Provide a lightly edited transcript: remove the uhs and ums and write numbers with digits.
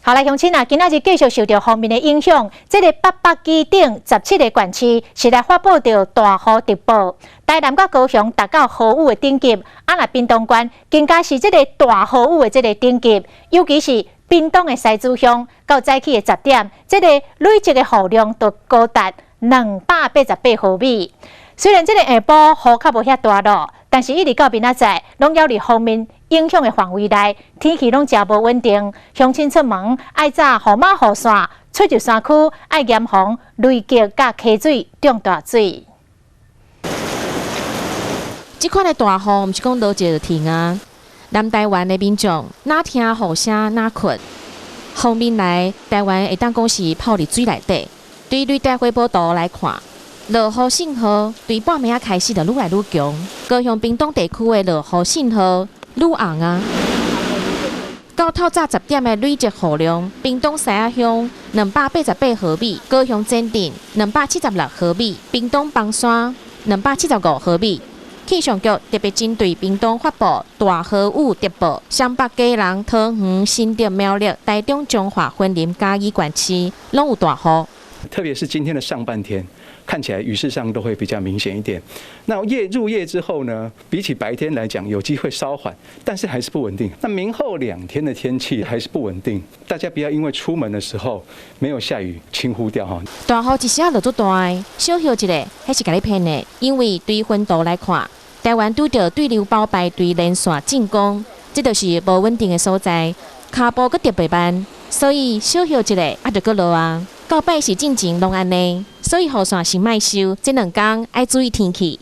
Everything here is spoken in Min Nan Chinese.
好來，鄉親啊，今仔日繼續受著鋒面的影響，這个八百基頂17個縣市是來發布著大雨特報。台南佮高雄達到豪雨的等級，啊若屏東縣更加是這个大豪雨的這个等級，尤其是屏東的西子鄉，到早起的10點，這个累積的雨量都高達288毫米。雖然這个下晡雨較無遐大囉，但是一直到明仔載，攏猶佇鋒面影響的範圍內，天氣攏誠無穩定。鄉親出門愛紮雨帽、雨傘，出入山區愛嚴防雷擊佮溪水漲大水。這款的大雨，毋是講落一下就停啊！南台灣的民眾，若聽雨聲若睏。鋒面來，台灣會當講是泡佇水內底。對雷達回波圖來看，落雨信號對半暝仔開始就愈來愈強。高雄屏東地區的落雨信號愈紅啊！到透早10點的累積雨量，屏東獅仔鄉288毫米，高雄前鎮276毫米，屏東枋山275毫米。氣象局特別針對屏東發布大豪雨特報，雙北基隆、桃園、新竹、苗栗、台中、彰化、雲林、嘉義縣市攏有大雨。特別是今天的上半天，看起來雨勢上都會比較明顯一點。那夜入夜之後呢，比起白天來講，有機會稍緩，但是還是不穩定。那明後兩天的天氣還是不穩定，大家不要因為出門的時候沒有下雨，輕忽掉哈。大雨一時仔落足大，小歇一下，彼是共你騙的，因為對雲圖來看，台灣拄著對流包排隊連線進攻，這就是無穩定的所在，跤步閣特別慢，所以小歇一下啊，就閣落啊。到拜四進前攏按呢，所以雨傘先莫收，這兩工愛注意天氣。